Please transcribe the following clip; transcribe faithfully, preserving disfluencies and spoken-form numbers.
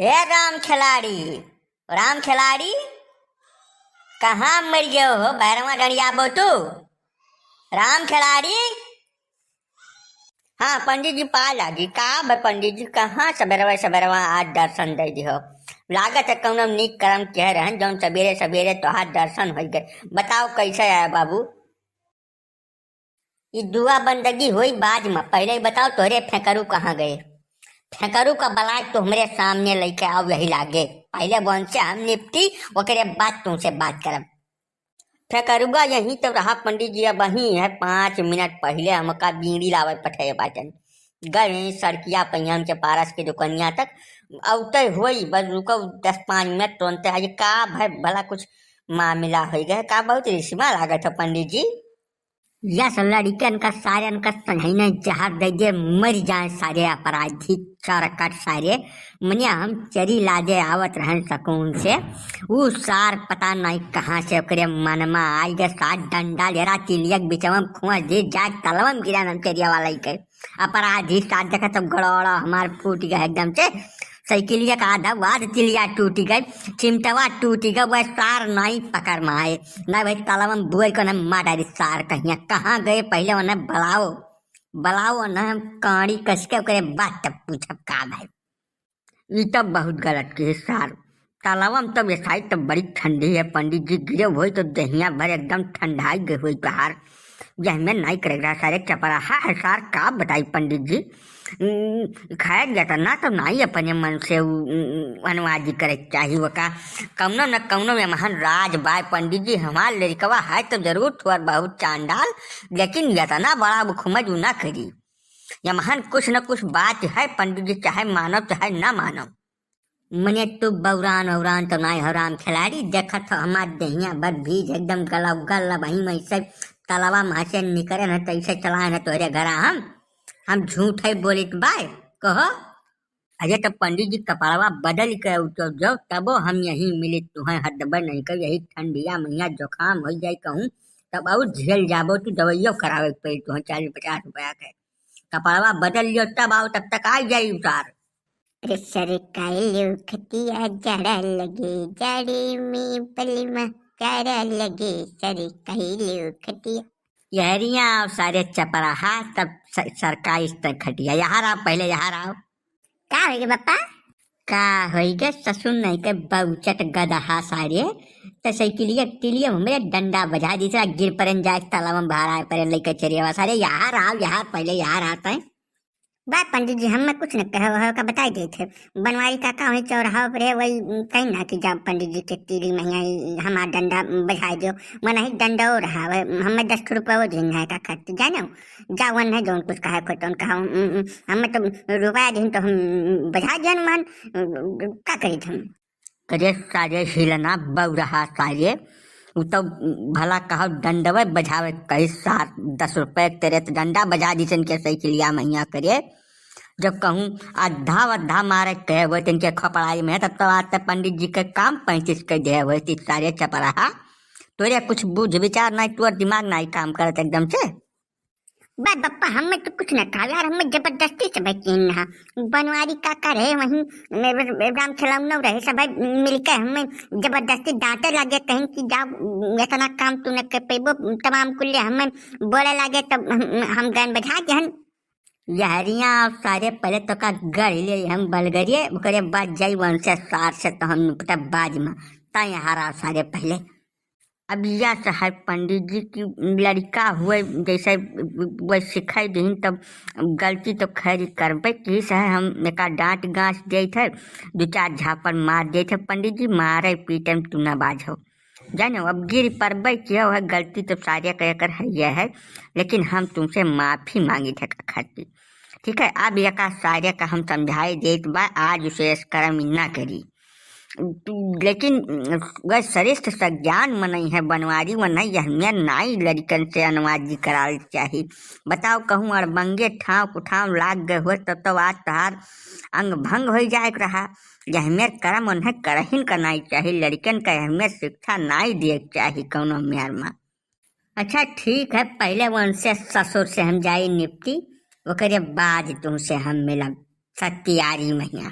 ए राम खिलाड़ी, राम खिलाड़ी, कहाँ मर गयो हो? बैरवा डंडियाबो तू? राम खिलाड़ी। हाँ, पंडित जी, पाय लागी। का बे पंडित जी, कहाँ सबेरवा सबेरवा आज दर्शन दे दिहो? लागत है कौनो नीक कर्म किहे रहन, जौन सबेरे सबेरे तोहार दर्शन होइ गए। बताओ, कैसे आया बाबू? ई दुआ बंदगी होई बाज में, पहिले ई बताओ, तोहरे फेंकरू कहाँ गए? फेंकरू का बलाय तो हमरे सामने लइके आओ, यही लागे। पहिले वनसे हम निपटी, ओकरे बाद तुमसे बात करब। फेंकरुआ यहीं तो रहा पंडित जी, अबहीं है पाँच मिनट पहिले हमका बीड़ी लावे पठे बाटन। गए सड़किया पे हमसे पारस के दुकनिया तक, औते होई, बस रुको दस पाँच मिनट, तुरंते। आज का भय भला कुछ मामला होइ गए का? बहुत रिश्मा लागत है पंडित जी। यस लड़िकन का, सारन का संझइने जहर दे दे, मर जाए सारे अपराधी, चरकट सारे। मने हम चरी लादे आवत रहन सकून से, ऊ सार पता नहीं कहाँ से ओकरे मनमा आइ गे, सार डंडा लेरा तिलियक बिचवा में खोंच दे, जाए तलवा में गिरा हम चरिया वाला ही के। अपराधी सार देखा तब गड़ोड़ा हमार फूट गए एकदम से। साइकिलिया का आधा वाद तिलिया टूट गए, चिमटवा टूट गए, वह सार नाई पकड़ में आए। ना भाई, तलवा में बुआई को ना मार डाली सार कहिया। कहाँ गए पहिले उन्हें बुलाओ, बुलाओ ना, हम काड़ी कस के ओकरे बाद तब पूछब का भाई। ई तब बहुत गलत की सार। तलवा में तब ये साइड तब बड़ी ठंडी है पंडित जी, गिरे होई तो दहिया भर एकदम ठंडाई गए होई तोहार। यह में नाई करे रहा सारे चपराहा है सार, का बताई पंडित जी। उम, खैर, यतना तो नाई अपने मन से उ, उम, अनुवादी करे के चाही ओका। कौनो न कौनो यमहन राज बाय पंडित जी, हमार लड़कवा है तो जरूर थोड़ बहुत चांडाल, लेकिन यतना बड़ा बुखमज उ ना करी। यमहन कुछ न कुछ बात है पंडित जी, चाहे मानो चाहे ना मानो। मने तू बौरान औरान तो नाई हो राम खिलाड़ी, देखत हो हमार देहिया भर भीज एकदम गला गल, वहीं में से तलवा में से निकरे न तैसे चलाए न तोहरे घरा हम, हम झूठ है बोलित बाय, कहो। अरे तो पंडित जी कपड़वा बदल के उतर जाओ, तबो हम यहीं मिलित तुहें हदबे नहीं कर, यही ठंडिया मैया जुकाम हो जाए कहूँ, तब और झेल जाबो तू, दवाइयों करावे के पड़ी तुहें चालीस पचास रुपया के। कपड़वा बदल लियो तब आओ, तब तक आ जाई उतार। अरे सर काइलो खटिया जाड़ा लगे, जाड़े में बलिमा प्यारा लगे, सर काइलो खटिया। यहरिया और सारे चपराहा, तब स-, सरका इस तरह खटिया। यहाँ रहो, पहले यहाँ रहो। का होई गे बप्पा? का होई गे ससुर नहीं के बहुचट गदहा सारे, त साइकिलिया टिलिया हमरे डंडा बजा दी, गिर परेन जाए तलावा में, भारा परेन लइके चरियावा सारे। यहाँ रहो, यहाँ पहले यहाँ रहो तैं। बा पंडित जी, हमें कुछ न कहे, वह का बताई देत है। बनवारी काका वही चौराहा पर है, वही कहीं ना कि जा पंडित जी के तीली मैया हमार डंडा बजाए दियो। मन ही डंडा रहा है, हमें दस ठो रुपया वो दिन है का खर्च, जानो, जा वन है जौन कुछ कहे को तौन कहा, उम, उम, हमें तो रुपया दिन तो हम बजा दियन मन, का करी हम? अरे सारे हिलना बौरहा सारे, उ तो भला कहो डंडवे बजावे कही सार, दस रुपये तेरे तो डंडा बजा दी तनके साइकिलिया मैया करे। जब कहूँ अद्धा वद्धा मारे कहे वो तनके खपड़ाई में, तब तो आज तक पंडित जी के काम पैंतीस कर दे हुए ती सारे चपराहा। तोरे कुछ बुझ विचार नहीं, तोर दिमाग नहीं काम करत एकदम से। बा बप्पा, हमें तो कुछ न कहा यार, हमें जबरदस्ती से भाई किन रहा। बनवारी काका रहे वहीं, राम खिलौना रहे, सब भाई मिलके हमें जबरदस्ती डांटे लगे, कहीं कि जाओ, इतना काम तू न कर पेबो, तमाम कुल्ले हमें बोले लगे, तब हम, हम गन बजा दिहन। यहरिया सारे पहले तो का गढ़ ले हम बलगरिए, ओकरे बाद जाई वंशे सार से तो हम निपटा बाज में, ता यहाँ रहा सारे पहले। अब यह चाहे पंडित जी की लड़का हुए, जैसे वह सिखाई दीन, तब गलती तो खैर ही करबे की सहे। हम एका डांट गांच देत है, दो चार झापड़ मार देत है, पंडित जी मारे पीटे में तू ना बाझो। जानो, अब गिर परबे की हो, गलती तो सारे के एकर है, यह है, लेकिन हम तुमसे माफी मांगी थे का खातिर। ठीक है, अब एका सारे का हम समझाई देत बा, आज उसे ऐस कर्म ना करी। लेकिन वह श्रेष्ठ सज्ञान मनई है, बनवारी मनई, यह हमें नाई लड़कन से अनुवादी कराल चाही। बताओ, कहूँ अड़बंगे ठाव कुठाव लाग गए हो, तब तो आज तहार अंग भंग हो जाए के रहा। यह हमें कर्म उन्हें करहिन का नाई चाही, लड़कन का यह हमें शिक्षा नाई दिए के चाही कौनो मेहर मा। अच्छा ठीक है, पहले वनसे ससुर से हम जाई निपटी, ओकरे बाद तुमसे हम मिलब सत्यारी मैया।